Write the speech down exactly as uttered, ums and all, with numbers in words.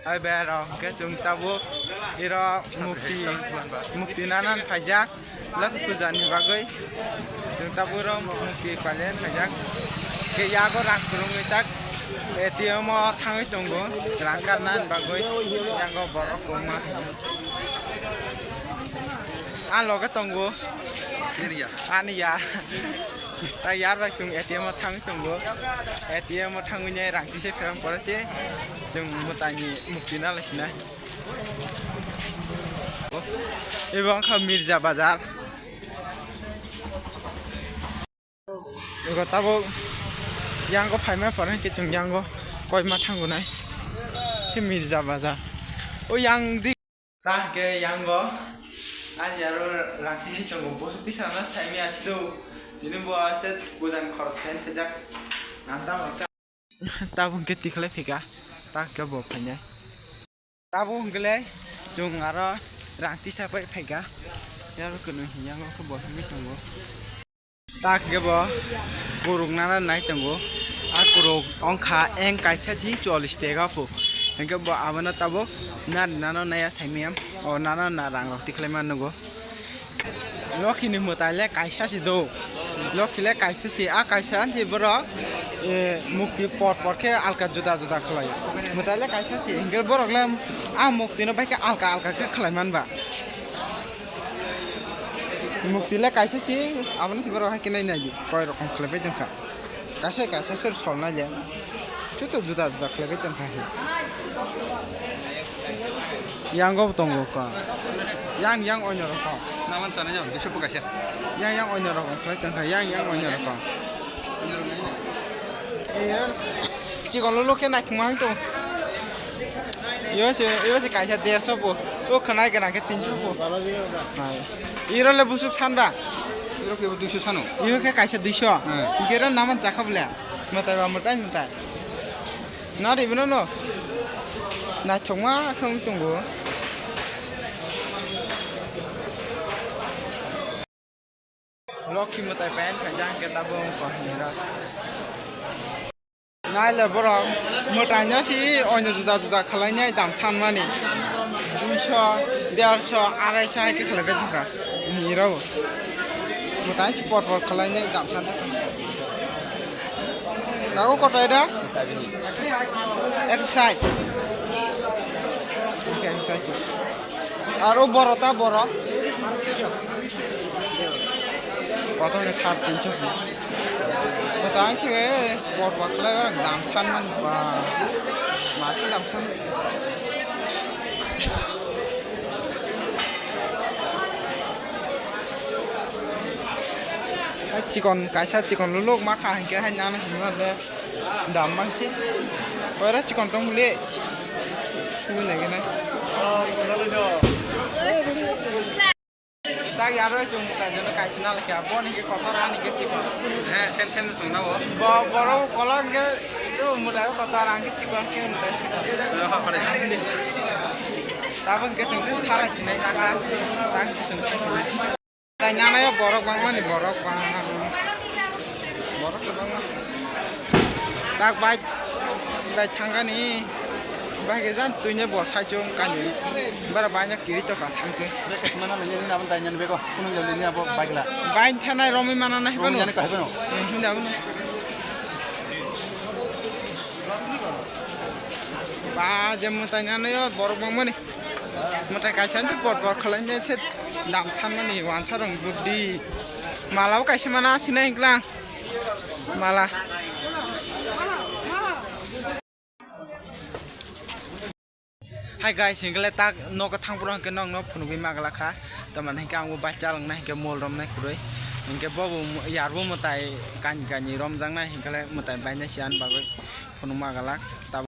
Hai bai rok, hwnkhe chwng tabuk iro mukti, mukti nanan phaijak, Lakh puja ni bagwi. Chwng tabuk iro mukti pailaiya phaijak. Khe yago rang kwrwngwi tak A T M o thangwi tongo, rang karna bagwi. Yango borok kwbangma. A loge tongo. Ani ya. Ta yar bai chwng A T M o thangwi tongo. A T M o thangwi nai rang tisa pherang pore se chwng mwtai ni mukti na lai sinai. Ebo wngkha Mirza Bazar. Ego tabuk yango phaima pore hwnkhe chwng yango koima thango nai. Khe Mirza Bazar. O yang di. Ta hwnkhe yango ani aro rang tisa tongo, bwswk tisa no saimaya sido. Tini bo ase puja ni khorok khe phaijak. Ang tamo rok. Tabuk hwnkhe tikhlai phaikha. Ta hwnkhe bo phainai. Tabuk hwnkhe le chwng aro rang tisa pai phaikha. Yaro kwnwi hwnyango khe bo himwi tongo. Ta hwnkhe bo kuruk nana nai tongo. A kuruk wngkha eng kaisa si chollish tega phu. Hwnkhe bo abono tabuk nari nano naiya saimiyam. O nano na rang rok tikhlai ma nugo. Lokhi ni mwtai le kaisa si do. Lokhi le kaisa si. A kaisa si borok, eh, mukti por por khe alka juda juda khlai. Mwtai le kaisa si. Hwnkhe borok le a mukti no bai khe alka alka khe khlai man ba. Mukti le kaisa si, abono si borok hai khe nai nai di, koi rokom khlai pai tongkha. Kaisa kaisa se sol nai le. Chuto juda juda khlai pai tongkha he. Yang go tongo ka. Yang yang onyo rokom. Naman sana yang, duiso po kaisa. Yang yang onyo rokom khlai tongkha, yang yang onyo rokom. Onyo rokom. Iya. Chikon lolo khe naithok ma hwnkhe. Yo se, yo se kaisa derso bo. O khwnai gana khe tinso bo. Hai. Iro le busuk san ba? Iro khe duiso sano. Iro khe kaisa duiso. Hmm. Gero naman chakha bole. Mwtai ba mwtai mwtai. Nari bono no. Naithok ma khwng tongo. Lokhi mwtai pen khaijak hwnkhe tabuk wngkha hinwi rw. Naile borok mwtai no si oino juda juda khwlainai dam sanmani. Duiso, derso, araiso hai khe khwlaibai thangkha hinwi rw. Mwtai si por por khwlainai dam san. Kago koto eda? Ekso sait. Ekso sait. Aro boro ta boro. Koto ke sar tinso. Koto ang che bor bakla dam san man ba. Mati dam san. Hai chikon kaisa chikon luluk ma kha hinkhe hai nana hinma de dam mangsi. Oira chikon tong le. Sui nai gana. Tak yaro chung ta jono kaisa nal kya bo ni ke kotor ani ke chikon. He sen sen chung na bo. Bo boro kolok ke tu muda kotor ang ke chikon ke muda chikon. Tabang ke chung thala sinai naka. Tak chung sinai. Tai nana yo borok bangmani borok bang. Borok bangma. Tak bai bai thangani. Bai ke jan tuine bo sai chung kani. Bara bai na kiri to ka thangke. Mana nini nabon tai nyan beko. Kunung jali ni abo bai la. Bai thanai romi mana nai Romi kono. Jani kahai bono. Hinda bono. Ba je mwtai nana yo borok bangmani. Mwtai kaisa se por por khwlainai se dam sanmani wansa rong budi. Mala bo kaisa mana sinai hwnklang. Mala. Hi guys, hingkle tak nogo thangphuru hingke nokno phunugwi maglakha. Tamani hingke ang bo bai chaloknai hingke mol romnai kwrwi. Hingke bobo yarbo mwtai kani kani romjaknai hingkle mwtai bainai siyan bagwi phunuk maglak.